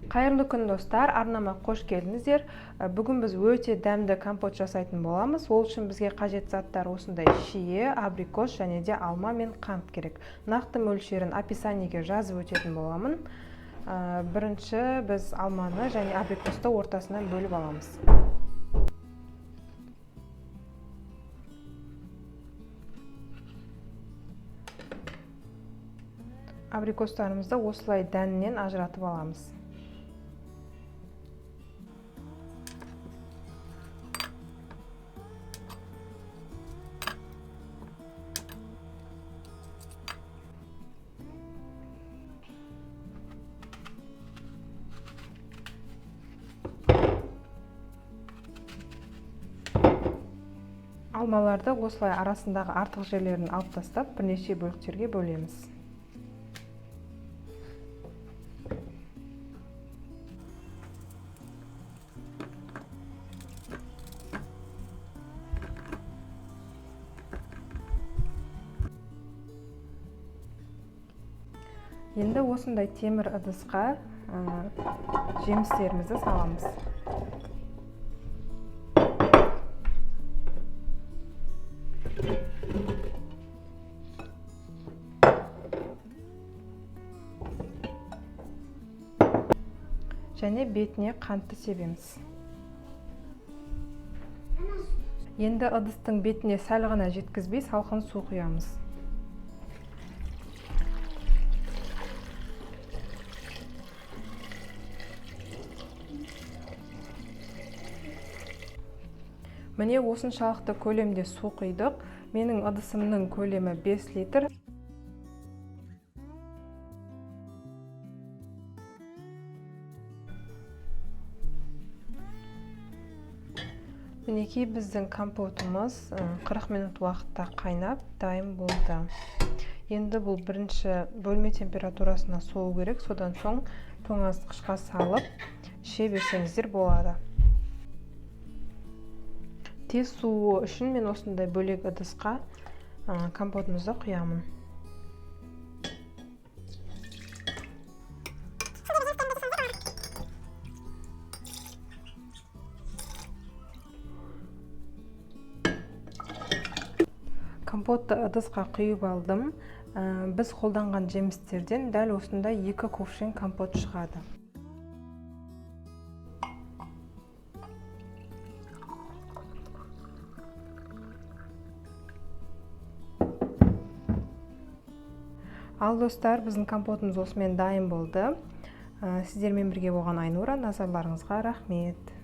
Қайырлы күн, достар, арнама қош келдіңіздер. Бүгін біз өте дәмді компот жасайтын боламыз. Ол үшін бізге қажет заттар осындай шие, абрикос және де алма мен қант керек. Нақты мөлшерін описаниеге жазып өтетін боламын. Бірінші біз алманы және абрикосты ортасынан бөліп аламыз. Абрикостарымызды осылай дәнінен ажыратып аламыз. Алмаларды осылай арасындағы артық жерлерін алып тастап, бірнеше бөліктерге бөлеміз. Енді осындай темір ыдысқа жемістерімізді саламыз. Және бетіне қантты себеміз. Енді ыдыстың бетіне сәл ғана жеткізбей салқын су құямыз. Міне осыншалықты көлемде су құйдық. Менің ыдысымның көлемі 5 литр. Мінекей біздің компотымыз 40 минут уақытта қайнап дайын болды. Енді бұл бірінші бөлме температурасына соғу керек, содан соң тоңазытқышқа салып іше берсеңіздер болады. Тез суы үшін мен осындай бөлек ыдысқа компотымызды құямын. Компотты ыдысқа құйып алдым. Біз қолданған жемістерден дәл осындай 2 кувшин компот шығады. Ал достар, біздің компотымыз осымен дайын болды. Сіздермен бірге болған Айнура, назарларыңызға рахмет.